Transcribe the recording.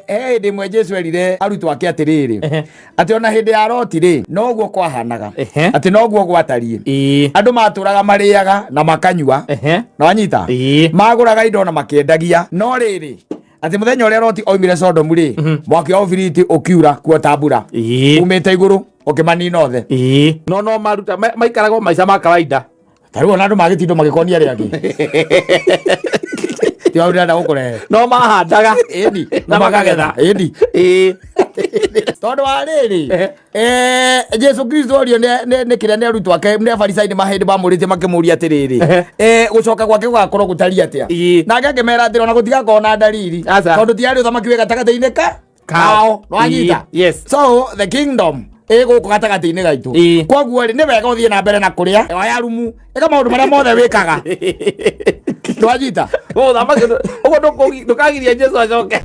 He hĩndĩ ĩmwe Jesu erire arutwo ake atĩrĩrĩ, atĩ ona hĩndĩ ya Loti rĩ, noguo kwahanaga, atĩ noguo gwatariĩ. Andũ matũraga marĩaga na makanyua, na wanyita, magũraga indo na makĩendagia, no rĩrĩ, atĩ mũthenya ũrĩa Loti oimire Sodomu rĩ, mwaki wa ũbiriti ũkiura kuo ta mbura umĩte igũrũ ũkĩmanina othe. No no maruta maikaraga o maica ma kawaida. Ta rĩu ona andũ magĩtindwo magĩkonia arĩa angĩ, ti hau ndĩrenda gũkũrehe. No mahandaga ĩni na makagetha. Ĩni. Tondũ wa rĩrĩ, Jesu Kristo orio nĩ kĩrĩa nĩ arutwo ake, nĩ Afarisai, nĩ mahĩndĩ mamũrĩtie makĩmũria atĩrĩrĩ, gũcoka gwake gũgakorwo gũtariĩ atĩa? Nake akĩmera atĩrĩ, ona gũtigakorwo na ndariri, Aca. tondũ tiarĩ ũthamaki wĩ gatagatĩ-inĩ ka Kao. kao. Nwanyita? Yes. So the kingdom ĩ gũkũ gatagatĩ-inĩ gaitũ. Koguo rĩ, nĩ wega ũthiĩ na mbere na kũrĩa, oya rumu, ĩka maũndũ marĩa mothe wĩkaga. Nwanyita? Ũguo ndũkagiria Jesu acoke.